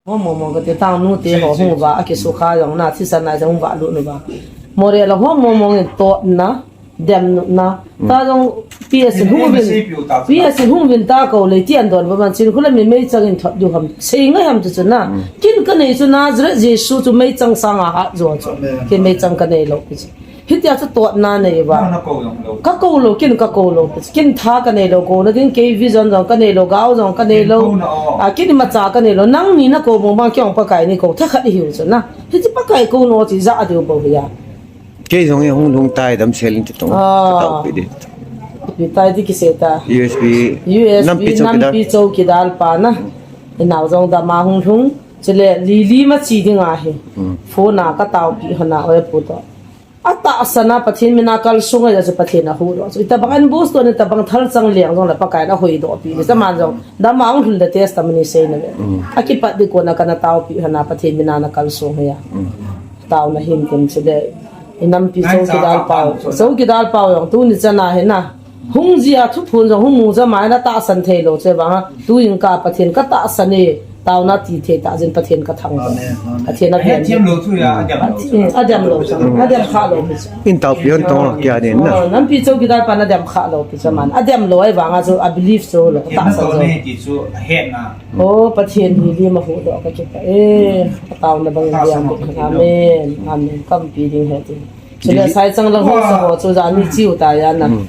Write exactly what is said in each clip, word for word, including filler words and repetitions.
Hom mong mong kati tang nu te ho hung va, akisukha jong na, thisan na jong va lut nu va. Moreh la hom mong mong in totna, demna. Ta jong P S in hung vin, P S in hung vin ta ko le ti an don ba man chin khula mi meichang in thot diu ham. Sei ngai ham chu chu na. Kin ka nei chu Nazareth Jesu chu meichang sanga hat jo chu. Kin meichang ka nei lou pi chu. Hitia chu totna nei va. Nang na ko jong lou. Ka ko lou, kin ka ko lou. Kin tha ka nei lou, ko na ding kei vision jong ka nei lou, gao jong ka nei lou. Kin ko na o. A, kin imacha ka nei lou. Nangni na ko mo ma kyong Pakai ni ko. Tha khat i hiu chu na. Hiti Pakai ko no chi ja a diu bo ya. Kei jong e hung lhung tai damsel in ti tong. Ah. Ka tao pi di. Pi tai di kise ta. U S P. U S P, nampi chowkidar. Nampi chowkidar pa na. I nao jong dam a hung lhung. Chule li li ma chi ding ahi. Hmm. Phone a ka tao pi hana oi pu to. A tahsan a Pathen mina kalsung a chu Pathen a huhdoh. Chu itabang an bus to ni tabang thal chang liang jong le Pakai na huhdoh pi. Ni taman jong. Dam a hung lhun da testimony sei na ve. Mm. A kipat di ko na kana tao pi hana Pathen mina na kalsung he ya. Mm. Tao na hin kin chu le. I nampi chowkidar pau. Chowkidar pau jong tu ni chana he na. Hung jia thuphon jong hung mu ja mai na tahsan thei lou che banga tu in ka Pathen ka tahsan e, tauna ti thei ta jin Pathen ka thang. Amen, amen. Pathen a bian. Thiam lou chu ya, a diam lou chu. A diam lou chu. A diam kha lou chu. In tao pian tong kia din na. Oh, nampi chowkidar pa na diam kha lou pi cha man. A diam lou ai banga chu a believe chu lou tahsan chu. Ti chu a het na. Oh, Pathen hi li ma hu do ka ki pa. Eh, tauna bang diam. Amen. Amen. Kam pi ding he ti. Chule sai chang lang ho sa ho chu jani chiu ta ya na. Mm.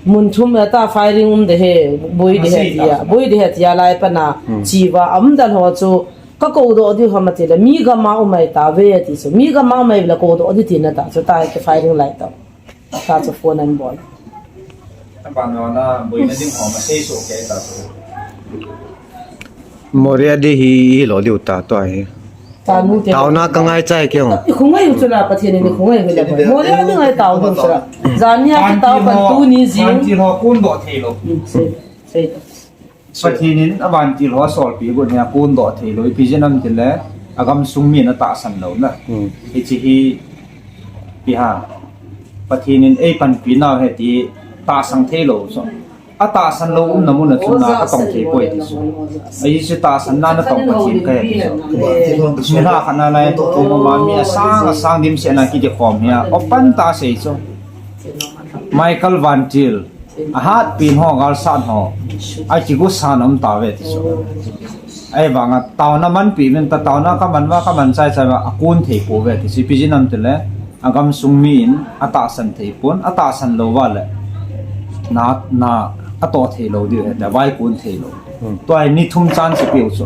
Mun thum a ta firing um de he, boi de he tia, boi de he tia lai pa na, mm, chi va um dan ho chu ka ko do di ho ma ti le, mi gam a um mai ta ve ti chu, mi gam a um mai le ko do di ti na ta chu ta ke firing lai ta. Ta chu phone an bol. Ta pa no na boi na ding ho ma sei so ke ta chu. Moreh a di hi, hi lo diu ta to hi. Tanu te. Tauna ka ngai chai keu. I khungai u chula Pathen ni khungai u le. Moreh a di ngai tau ding chula. Jania ki tau kan tu ni jing. Vantil ho kun do thei lou. Hmm, sei, sei. Pathen in a vantil ho sol pi gu nia kun do thei lou. Ipi jeh ham ti le a gam sung mi na tahsan lou na. Hmm. Hichi hi pi ha. Pathen in ei panpi nau he ti tahsan thei lou so. A tahsan lou umna mun a chu na ka tong thei poi ti chu. Ahi chu tahsan na na tong Pathen ka he ti chu. Mi ha kha na lai tu ma mi a sang a sang dim se na ki de khom hia. Open ta sei chu. Michael Vantil. A hat pin ho gal san ho. A ki gu san um ta ve ti chu. Ahivanga tauna man pi vin ta tauna ka man va ka man chai chai va a kun thei po ve ti chu. Ipi jeh ham ti le. A gam sung mi in a tahsan thei pon, a tahsan lou va le. Na, na, a to thei lou diu he, da vai kun thei lou. Hmm. Tua hi ni thum chan se piu chu.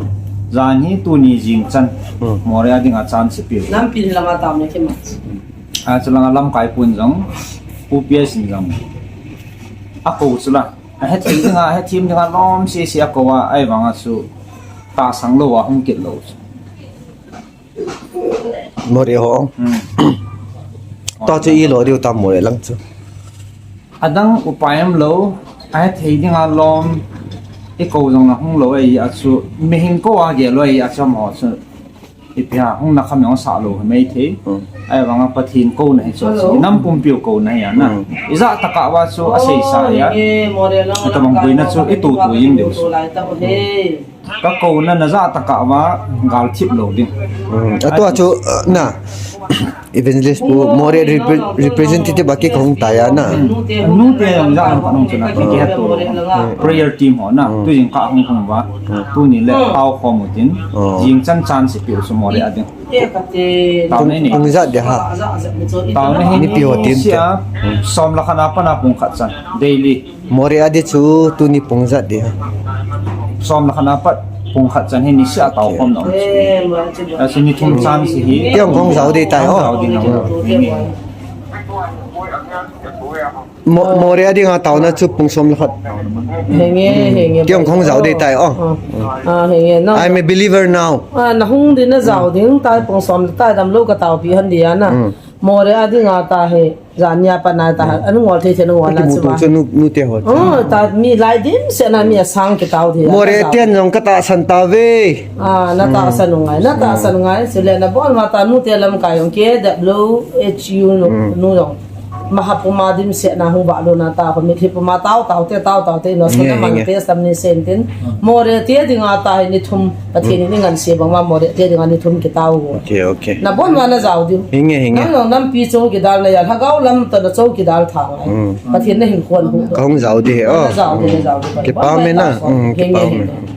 Jan hi tu ni jing chan. Hmm. Moreh a ding a chan se piu. Lam pin lama tam ne kima. A chu langa lamkai pun jong, U P S in jong. A ko chu la. A he thim ding a, he thim ding a lom si si a ko a, ahivanga chu tahsan lou a hung kit lou chu. Moreh ho. Hmm. Ta chu i lo diu ta Moreh lang chu. Adang upai um lou, a he thei ding a lom, i ko jong na hung lou ai a chu, mi hing ko a ge lou ai a chu mo chu. Ipi ha, hung na kham jong sa lou, mei thei. Hmm. Ahivanga Pathen ko na hi chu, chu. Nam pumpiu ko na hi a na. Hmm. I ja taka va chu, a sei sa hi a. Ata bang bui na chu, i tu tu yin diu chu. Ka ko na na ja taka va gal thip lou ding. Hmm. Atua chu, uh, na, Evangelist pu Moreh repre-, representative a ki kahung ta ya na. Hmm. Nu te jong ja ang kanung chu na ki ki hat tu. Hmm. Prayer team ho na. Hmm. Tu jing ka hung hung va. Hmm. Tu ni le tao khom u tin. Oh. Jing chan chan se piu chu Moreh a ding. Tao ne ni. Pung ijat dia ha. Tao ne hi ni piu tin. Sia, som le khat a pat a pung khat chan. Daily. Moreh a di chu tuni pung ijat dia. Som le khat a pat pung khat chan hi ni sia tao khom na um. A chu ni thum chan si hi. Tiang khong jao di tai ho. Jao di na. Mo-, Moreh a dinga taona chu pung som le khat. Henge, henge. Tiang khong jao di tai o. Ah, henge. Na. I'm a believer now. Ah, na hung di na jao ding tai pung som tai damlou ka tao pi han dia na. Mm. Moreh a dinga ta he. Jania pa na ta, anu ngol thei thei nu ngol na chu ma. Chu nu, nu te ho. Oh, ta mi lai dim se na mi asang ki tao thei. Moreh ten jong ka tahsan ta ve. Ah, na tahsan u ngai, na tahsan u ngai. Chule na bol ma ta nu te lamkai jong ke W H U nu, nu jong. Maha puma dimset na hung vahlutna tah, mitlhi puma tao tao te, tao tao te, ino, nge, sona man nge, te sam ni sen tin. Moreh te dinga tah hi ni thum, Pathen in i nganse bang ma Moreh te dinga ni thum kitao u. Okay, okay. Na bon ma na jao diu. Hinge, hinge. Nang nang nampi chowkidar na ya, lhagao lam toh na chowkidar tha ngai. Hmm. Pathen na hin khon hu. Ka hung jao di he, oh. Na jao di, na jao di. Kipah me na. Hmm, hinge, kipah me. Hinge.